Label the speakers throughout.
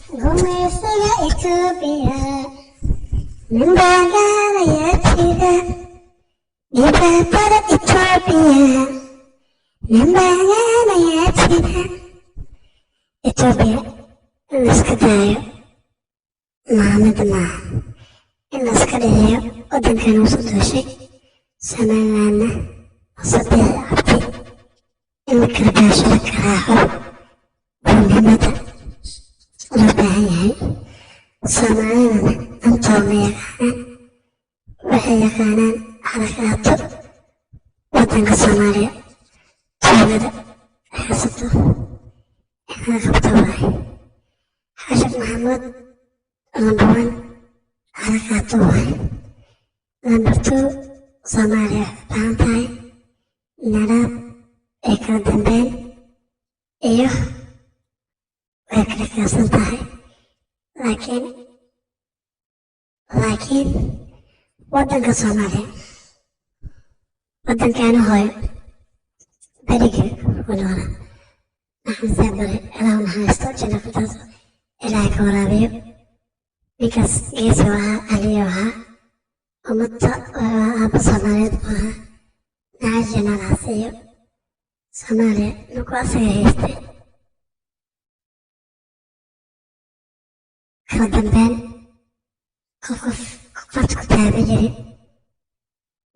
Speaker 1: Gumaysiga Itoobiya nin baa gaalayaa jira. Dhibaatada Itoobiya nin baa gaalayaa jira. Itoobiya in la iska daayo maamada maaha, in la iska dhiciyo waddankan usoo dooshay Somalilandna Musabiixi Cabdi in la karbaasho, la garaaco baa muhiimadda loo baahan yahay. Soomaalidana dantooda ma yaqaanaan, waxay yaqaanaan xarakaato waddanka Soomaaliya tuugada haysato in laga qabto waaye. Xashaf Maxamuud number one xarakaato waaye. Number two, Soomaaliya waxay u baahan tahay nadaab ay kala dambeyn iyo way kala qaybsan tahay, laakiin waddanka Soomaaliya, waddankaana hooyo berigii uu noolaa Maxamed Siyaad Barre, Ilaah u naxariisto, janno firdawso Ilaahay ka waraabiyo. Ninkaas geesi u ahaa, aliyo ahaa ummadda, aabba Soomaaliyeed buu ahaa. Naxariis janno Allaha siiyo. Soomaaliya markuu asaga haystay kala dambeyn, qof qof farta ku taagan jirin,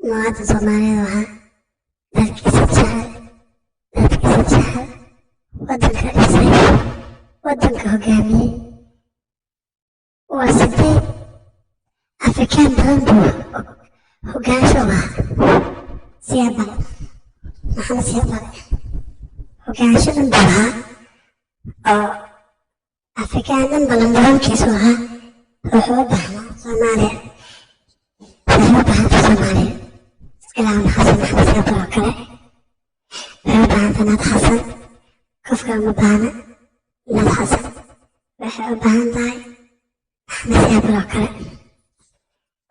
Speaker 1: muwaadin Soomaaliyeed u ahaa, dalkiisa jecel, dadkiisa jecel, waddanka dhisay, waddanka hogaamiyey. Waa 8 Afrikaan badan buu hogaansho u ahaa Siyaad Barre, Maxamed Siyaad Barre. Hogaansho dhan buu ahaa oo Afrikaan dhan ba lambarankiisu ahaa. Wuxuu u baahnaa Soomaaliya, waxay u baahantay Soomaaliya ilaa Xasan Maxamed Siyaad Barre oo kale. Waxay u baahantay Nad Xasan, qofka uma baahna Nad Xasan, waxay u baahan tahay Maxamed Siyaad Barre oo kale.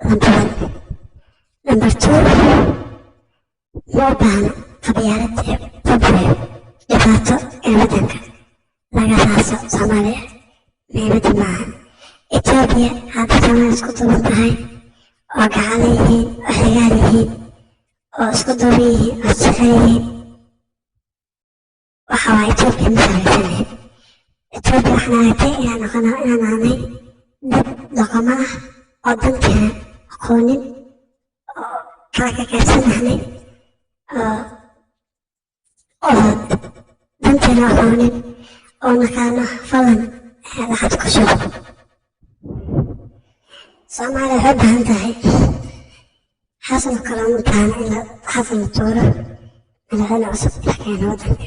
Speaker 1: Number one. Number two, ma u baahna qabyaalad iyo burbur iyo dhibaato in waddanka laga raaso. Soomaaliya muhiimadda maaha. Etoobiya hadda Soomaaliya isku duuban tahay oo gacalo yihiin oo xigaal yihiin oo isku duuban yihiin oo isjecel yihiin, waxa waa Etoobiya ma samaysan lahayn. Etoobiya waxaan aragtay inaan noqono, inaan nahnay dad doqomo ah oo danteena aqoonin oo kala kakaabsan nahnay oo danteena aqoonin oo naqaano falan lacag ku shubo. Soomaaliya waxay u baahan tahay Xasan oo kale, uma baahna in la Xasan la tuuro, madaxweyne cusub la keeno waddanka.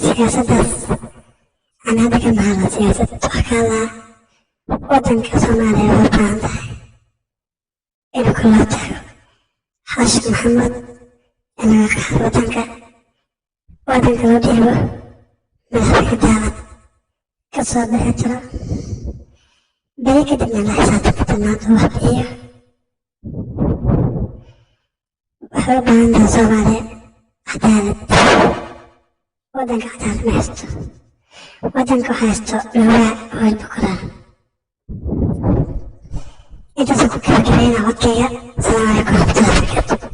Speaker 1: Siyaasaddaas aan hadda ka mahadla, siyaasad wax ka hadlaa. Waddanka Soomaaliya waxay u baahan tahay inuu kula taago Xasan Maxamuud, in laga qaado waddanka, waddanka loo dhiibo madaxweyne daalad ka soo bixi jiro beri kadibna la xisaabtami doona hadduu wax bixiyo. Waxay u baahan tahay Soomaaliya cadaalad. Waddanka cadaalad ma haysto, waddanka waxa haysto dhowaa hoolba koraan. Intaasaan ku gabagabeynaa codkayga. Asalaamu calaykum waraxmatullahi wabarakaatu.